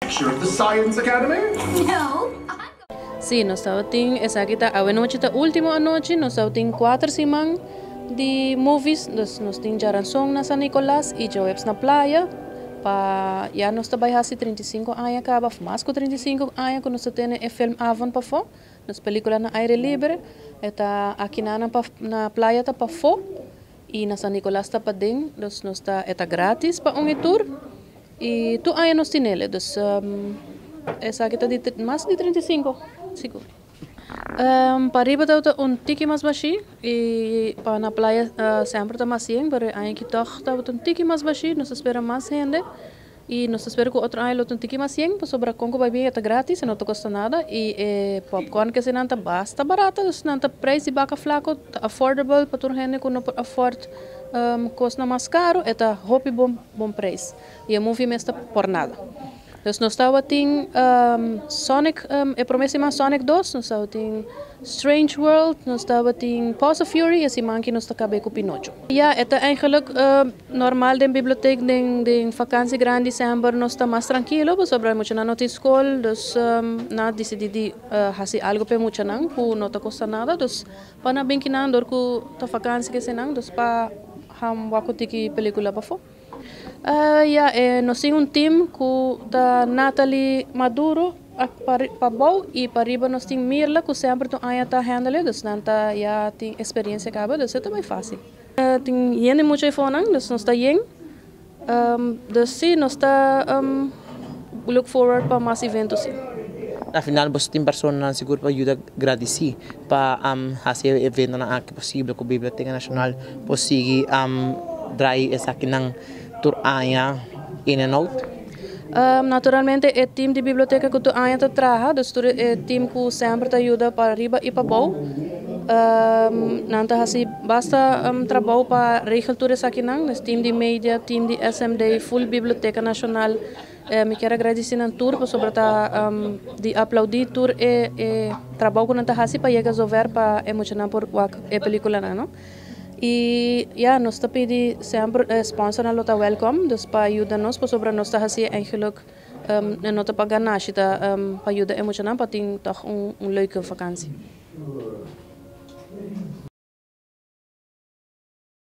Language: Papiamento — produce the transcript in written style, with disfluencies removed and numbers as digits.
Picture of the Science Academy? No. Sí, nos tabatin, esaki ta awenochi ta último anochi, nos tabatin 4 siman di movies, dus nos tin djaranson na San Nicolas i djaweps na Playa, pa ya nos ta bai hasi 35 aña kaba, of mas ku 35 aña ku nos ta tene e filmavond pafó, nos pelikula na aire libre, e ta akinan pa na Playa ta pafó i na San Nicolas ta paden, dus nos ta e ta gratis pa un i tur i tur aña nos tinele, dus esaki ta di mas di 35 sigur. Pariba ta un tiki mas bashí i pa na Playa semper ta mas yen, pero e aña aki tòg tabata un tiki mas bashí, nos ta spera mas hende i nos ta spera ku otro aña lo ta un tiki mas yen, pasobra kon ku bai bin e ta gratis, e no ta kosta nada i e popcorn kese nan ta basta barata, dus nan ta prijs di baka flako, ta affordable pa tur hende ku no por afford kosnan mas karu, e ta hopi bon bon prijs i e movie mes ta por nada. Dus nos tabatin Sonic, e prome siman Sonic 2, nos tabatin Strange World, nos tabatin Paws of Fury i e siman aki nos ta kab'é ku Pinocho. Ja, e ta eigenlijk normal den bibliotek den vakantie grandi december nos ta mas trankilo pasobra e muchanan no tin skol, dus nan a disidí di hasi algu pa e muchanan ku no ta kosta nada, dus pa nan bin kinan dor ku ta vakantie kesenan, dus pa han wak un tiki pelikula pafó. Ja, nos tin un team ku ta Natalie Maduro pa bou i pa riba nos tin Mirla ku semper tur aña ta handle, dus nan ta ya tin experiencia kaba, dus e ta bai fácil. Tin yen di mucha efonan, dus nos ta yen. Dus si, nos ta look forward pa mas evento si. Na final boso tin personanan sigur pa yuda gradisí pa hasi e eventonan aki posibel ku Biblioteka Nashonal por sigui drai esakinan tur aña in and out. Naturalmente e team di biblioteka ku tur aña ta traha, dus tur e team ku semper ta yuda pa riba i pa bou, nan ta hasi basta trabou pa regel tur esakinan, dus team di media, team di SMD, full Biblioteka Nashonal. Mi kier a gradisí nan tur pasobra ta di aplaudí tur e e trabou ku nan ta hasi pa yega zover pa e muchanan por wak e pelikulanan no. I ya nos ta pidi semper e sponsornan lo ta wèlkòm dus pa yuda nos pasobra nos ta hasi eigenlijk e no ta pa ganashi ta pa yuda e muchanan pa tin tòg un leuke vakansi.